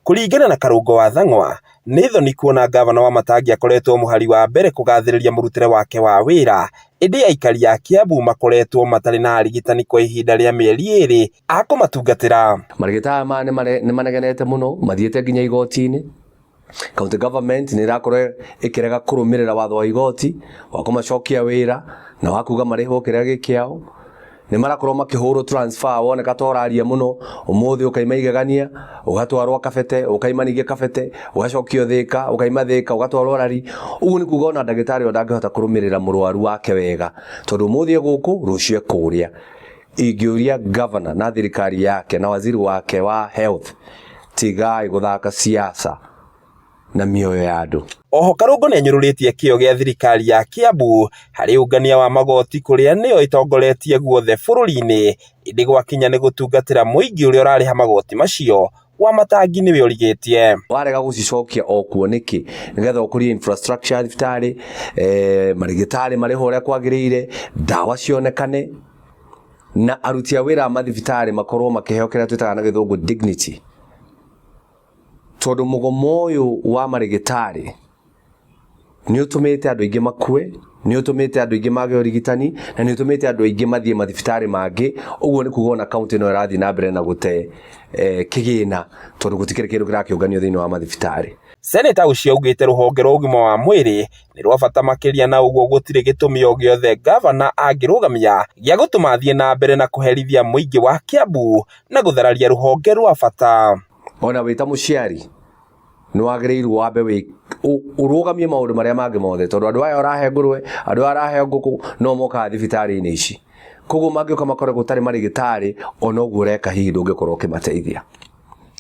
Kũringana na Karũngo wa Thang'wa, nĩ thoni kuona ngavana Wamatangi akoretwo mũhari wa mbere kũgathĩrĩria mũrutĩre wake wa wĩra, ĩndĩ aikari a Kiambu makoretwo matarĩ na arigitani kwa ihinda rĩa mĩeri ĩrĩ a kũmatungatĩra. Marigĩtarĩ maya nĩ manegenete mũno, mathiĩte nginya igoti-inĩ. County government nĩ ĩrakorwo ĩkĩrega kũrũmĩrĩra watho wa igoti wa kũmacokia wĩra na wa kuga marĩhwo kĩrĩa gĩ kĩao. Nĩ marakorwo makĩhũrwo transfer woneka ta ũraria mũno, ũmũthĩ ũkaima Igegania, ũgatwarwo Kabete, ũkaima ningĩ Kabete, ũgacokio Thĩka, ũkaima Thĩka ũgatwarwo Rari. Ũguo nĩ kuga ona ndagĩtarĩ ũyũ ndangĩhota kũrũmĩrĩra mũrwaru wake wega, tondũ ũmũthĩ e gũkũ, rũciũ e kũrĩa. Ingĩũria governor na thirikari yake na waziri wake wa health, tigai gũthaka siasa na mĩoyo ya andũ. Oho Karũngo nĩanyũrũrĩtie kĩo gĩa thirikari ya Kiambu harĩ ũngania wa magoti kũrĩa nĩyo ĩtongoretie guothe bũrũri-inĩ ĩndĩ gwakinya nĩ gũtungatĩra mũingĩ ũrĩa ũrarĩha magoti macio Wamatangi nĩwe ũrigĩtie. Warega gũcicokia o kuo nĩkĩ? Nĩgetha ũkũrie infrastructure ya thibitarĩ, marigĩtarĩ marĩhwo ũrĩa kwagĩrĩire, ndawa cionekane, na aruti a wĩra a mathibitarĩ makorwo makĩheo kĩrĩa twĩtaga na gĩthũngũ dignity. Tondũ mũgomo ũyũ wa marĩgĩtarĩ nĩ ũtũmĩte andũ aingĩ makue, nĩ ũtũmĩte andũ aingĩ mage ũrigitani, na nĩ ũtũmĩte andũ aingĩ mathiĩ mathibitarĩ mangĩ, ũguo nĩ kuga ona kaũntĩ no ĩrathiĩ na mbere na gũte kĩgĩna tondũ gũtikĩrĩ kĩndũ kĩrakĩũnganio thĩinĩ wa mathibitarĩ. Seneta ũcio augĩte rũhonge rwa ũgima wa mwĩrĩ nĩ rwa bata makĩria na ũguo gũtirĩ gĩtũmi o gĩothe ngavana angĩrũgamia gĩa gũtũma athiĩ na mbere na kũherithia mũingĩ wa Kiambu na gũthararia rũhonge rwa bata. Ona wĩ ta mũciari nĩ wagĩrĩirwo wambe ũrũgamie maũndũ marĩa mangĩ mothe tondũ andũ aya ũrahe ngũrwe, andũ aya ũrahe ngũkũ no mokaga thibitarĩ-inĩ ici. Koguo mangĩũka makore gũtarĩ marĩgĩtarĩ ona ũguo ũreka hihi ndũngĩkorwo ũkĩmateithia.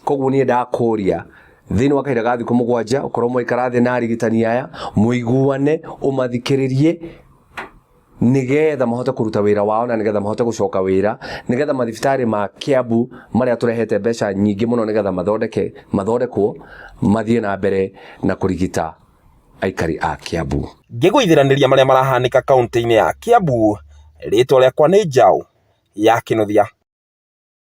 Koguo niĩ ndakũria thĩinĩ wa kahinda ga thikũ 7 ũkorwo mwaikara thĩ na arigitani aya mũiguane, ũmathikĩrĩrie nĩgetha mahote kũruta wĩra wao na nĩgetha mahote gũcoka wĩra, nĩgetha mathibitarĩ ma Kiambu marĩa tũrehete mbeca nyingĩ mũno nĩgetha mathondeke mathondekwo mathiĩ na mbere na kũrigita aikari a Kiambu. Ngĩgũithiranĩria marĩa marahanĩka kaũntĩ-inĩ ya Kiambu, rĩtwa rĩakwa nĩ Njaũ ya Kĩnuthia.